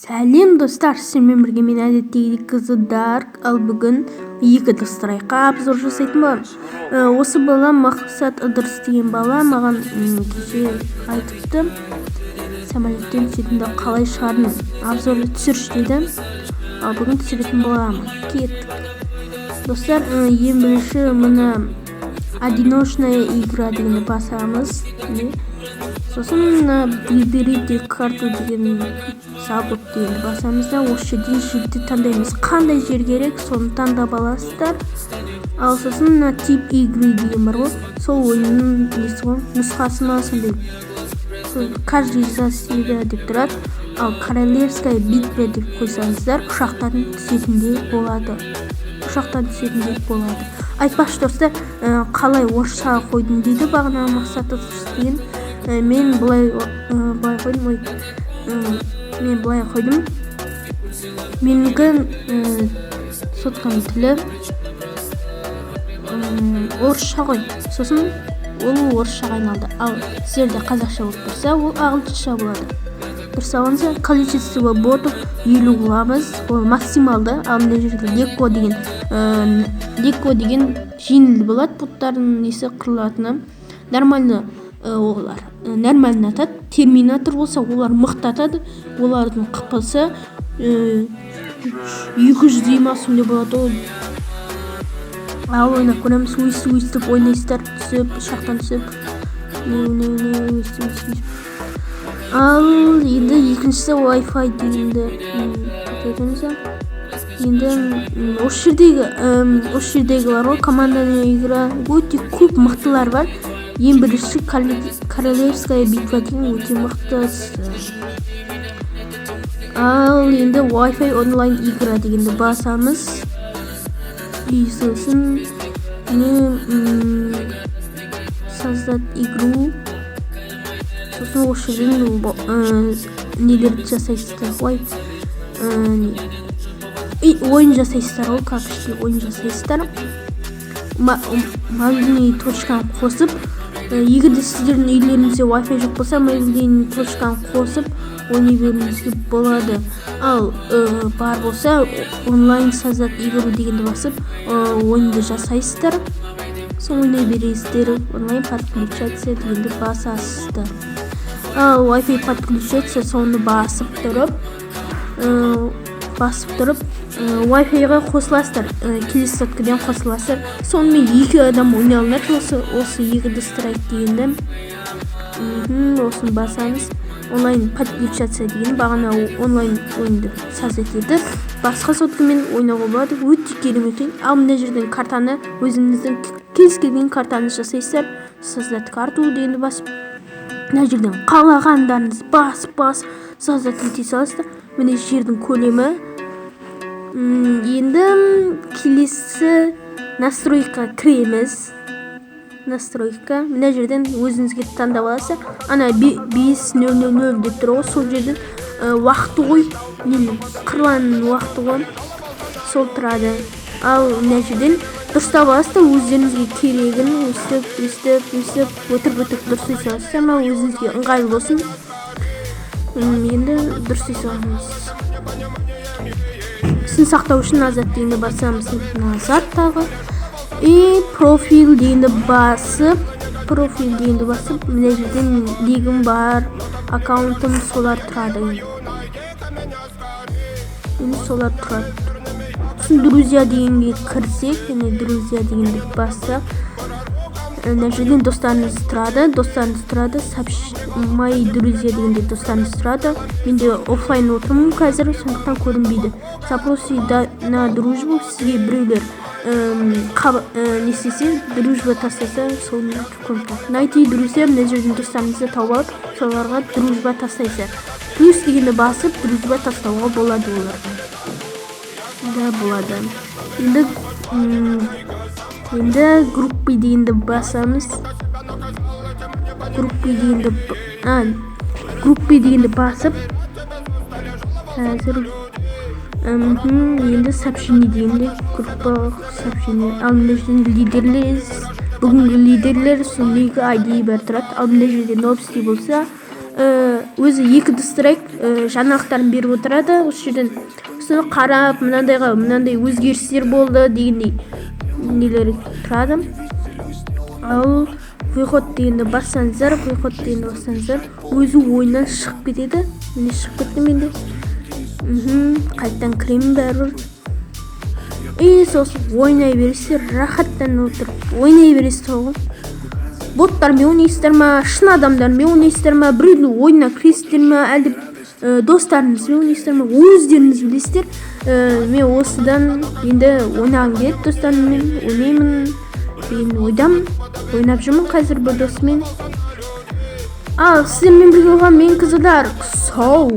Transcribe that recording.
Сәлем, достар! Сіздермен бірге мен, әдеттегідей, Қызы Дарк. Ал бүгін екі Страйкқа обзор жасайтын боламын. Осы бала, Мақсат Ыдырыс деген бала, маған кеше айтыпты: «Самолеттен түсетінді қалай шығардың, обзор түсірші», — дейді. Ал бүгін түсіретін боламын. Кеттік, достар. Ең бірінші мына «Одиночная игра» дегенді басамыз. Міне, сосын мына «Выберите карту» деген, «Забот» дегенді басамыз да, осы жерден жерді таңдаймыз. Қандай жер керек, соны таңдап аласыздар. Ал сосын мына «Тип игры» деген бар ғой, сол ойынның несі ғой, нұсқасы ма, сондай. Сол «Каждый за себя» деп тұрады. Ал «Королевская битва» деп қойсаңыздар, ұшақтан түсетіндей болады, ұшақтан түсетіндей болады. Айтпақшы, достар, қалай орысшаға қойдым дейді бағана Мақсат Ыдырыс деген. Мен былай, былай қойдым. Ой, мен былай қойдым. Менікі сотканың тілі орысша ғой, сосын ол орысшаға айналды. Ал сіздерде қазақша болып тұрса, ол ағылшынша болады. Дұрыс алыңыздар. Количество ботов 50 қыламыз, ол максималды. Ал мына жерде «Легко» деген, «Легко» деген жеңіл болады, боттардың несі, қырылатыны. Нормально, олар нормально атады. Терминатор болса, олар мықты атады. Олардың қпсы 200-дей ма, сондай болады ғой. Ал ойнап көреміз. Өйстіп, өйстіп ойнайсыздар, түсіп, ұшақтан түсіп, не, не, не, өйстіп, өйстіп, өйстіп. Ал енді екіншісі Wi-Fi дегенді тоқтатамыз. Енді осы жердегі бар ғой, командная игра, өте көп мықтылар бар. Ең бірінші «Королевская битва» деген өте мықтысы. Ал енді Wi-Fi онлайн игра дегенді басамыз. И сосын не, создать игру. Сосын осы жерден нелерді жасайсыздар? Ой, не, и ойын жасайсыздар ғой, как ойын жасайсыздар. Мобильный точканы қосып, егер де сіздердің үйлеріңізде Wi-Fi жоқ болса, мобильный точканы қосып ойнай беруіңізге болады. Ал бар болса, онлайн создать игру дегенді басып, ойынды жасайсыздар, соны ойнай бересіздер. Онлайн подключаться дегенді басасыздар. Ал Wi-Fi подключаться, соны басып тұрып, Wi-Fi-ға қосыласыздар, келесі соткадан қосыласыздар. Сонымен екі адам ойнай алынады осы екі Страйк дегенді. Осыны басамыз. Онлайн подключаться деген бағана онлайн ойынды создать етіп, басқа соткамен ойнауға болады. Өте керемет ойын. Ал мына жерден картаны, өзіңіздің кез келген картаны жасайсыздар. Создать карту дегенді басып, мына жерден қалағандарыңыз басып, басып создать ете саласыздар. Міне, жердің көлемі. Енді келесі настройка кіреміз. Настройка, мына жерден өзіңізге таңдап аласыз. Ана 5000 деп тұр ғой, сол жерден уақыты ғой, ненің, қырланның уақыты ғой, сол тұрады. Ал мына жерден дұрыстап аласыз да, өздеріңізге керегін өстіп, өстіп, өстіп, өтірік, өтірік дұрыстай саласыздар ма, өзіңізге ыңғайлы болсын. Енді дұрыстай саламыз. Ісін сақтау үшін «Назад» дегенді басамыз. Назад тағы. И «Профиль» дегенді басып, «Профиль» дегенді басып, мына жерден нигім бар, аккаунтым, солар тұрады. Енді солар тұрады. Сосын «Друзья» дегенге кірсек және «Друзья» дегенді бассақ, мына жерден достарыңыз тұрады, достарыңыз тұрады. «Мои друзья» дегенде достарыңыз тұрады. Менде оффлайн отырмын қазір, сондықтан көрінбейді. Запросы на дружбу, сізге біреулер не істесе, дружба тастаса, соны көрініп тұрады. «Найти друзья», мына жерден достарыңызды тауып алып, соларға дружба тастайсыздар. Плюс дегенді басып, дружба тастауға болады оларға да, болады. Енді «Группы» дегенді басамыз. «Группы» дегенді, «Группы» дегенді басып, қазір, енді «Сообщение» дегенде, группа сообщение. Ал мына жерден лидерлер, бүгінгі лидерлер, сол ник, ID, бәрі тұрады. Ал мына жерде «Новости» болса, Өзі 2D Страйк жаңалықтарын беріп отырады осы жерден. Соны қарап, мынандайға мынандай өзгерістер болды дегендей нелер тұрады. Ал «выход» дегенді бассаңыздар, «выход» дегенді бассаңыздар, өзі ойыннан шығып кетеді. Міне, шығып кетті менде. Қайтадан кіремін бәрібір. И сосын ойнай бересіздер, рахаттанып отырып ойнай бересіздер ғой. Боттармен ойнайсыздар ма, шын адамдармен ойнайсыздар ма, біреудің ойынына кіресіздер ма, әлде достарыңызбен ойнайсыздар ма, өздеріңіз білесіздер. Мен осыдан енді ойнағым келеді, достарыммен ойнаймын деген ойдамын. Ойнап жүрмін қазір бір досыммен. Ал сіздермен бірге болған мен, Қызылдар. Сау.